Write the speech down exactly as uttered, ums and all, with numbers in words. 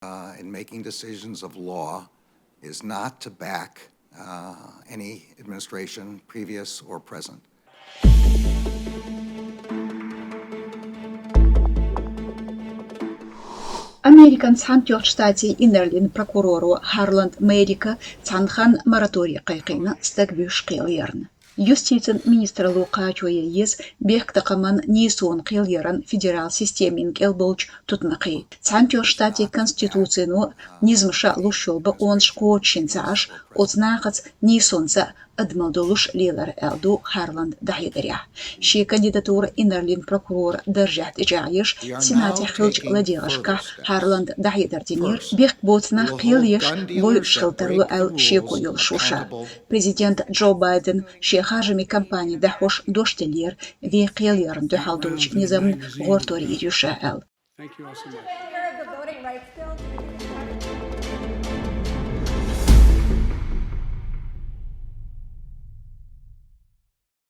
uh, in making decisions of law is not to back uh, any administration, previous or present. Американ Цхьаьнатоьхначу Штатийн инарлин прокуроро Харланд Мерика цхьана ханна мораторий кхайкхийна стаг буьйш кхелъярна. Юстицин министралло кхачо ян еза бехктакхаман нийсонан кхелъяран федерал системин кӀел болчу тутмакхий. Цхьаьнатоьхначу Штатийн Конституцино низамаша луш йолу бакъонаш кхочушйина ца Ӏаш, оцу нахаца нийсонца адамалла долуш лелар аьлла ду Харланда дӀахьедарехь. Шен кандидатура инарлин прокурора даржехь тӀечӀагӀъеш, Сенатехь хиллачу ладегӀашкахь Харланда дӀахьедар динера, бехк боцу нах кхел еш бойуш хила тарло аьлла шеко йолуш ву ша. Президент Джо Байден шен харжамийн кампани дӀахьош дош деллера, вен кхелъярна дуьхьал долчу низамна гӀортор йийр ю ша аьлла.